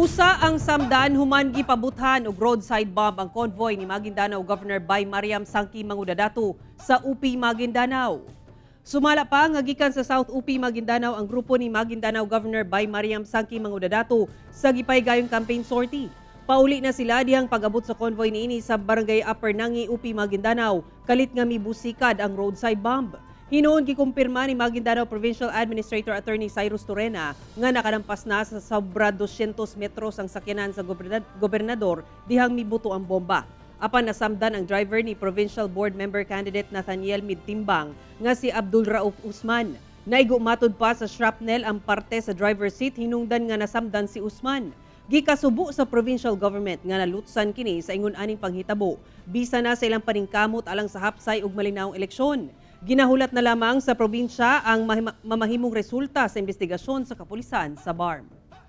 Usa ang samdan human gipabuthan og roadside bomb ang convoy ni Maguindanao Governor Bai Mariam Sangki Mangudadatu sa Upi, Maguindanao. Sumala pa nga gikan sa South Upi, Maguindanao ang grupo ni Maguindanao Governor Bai Mariam Sangki Mangudadatu sa gipaygayong campaign sortie. Pauli na sila dihang pag-abot sa convoy niini sa Barangay Upper Nangi, Upi, Maguindanao, kalit nga mibusikad ang roadside bomb. Hinuon gikumpirma ni Maguindanao Provincial Administrator Attorney Cyrus Torena nga nakalampas na sa sobra 200 metros ang sakyanan sa gobernador dihang mibuto ang bomba. Apan nasamdan ang driver ni Provincial Board Member Candidate Nathaniel Midtimbang nga si Abdul Rauf Usman. Naigo matud pa sa shrapnel ang parte sa driver seat hinungdan nga nasamdan si Usman. Gikasubo sa provincial government nga nalutsan kini sa ingon aning panghitabo bisa na sa ilang paningkamot alang sa hapsay ug malinawong eleksyon. Ginahulat na lamang sa probinsya ang mamahimong resulta sa investigasyon sa kapulisan sa BARMM.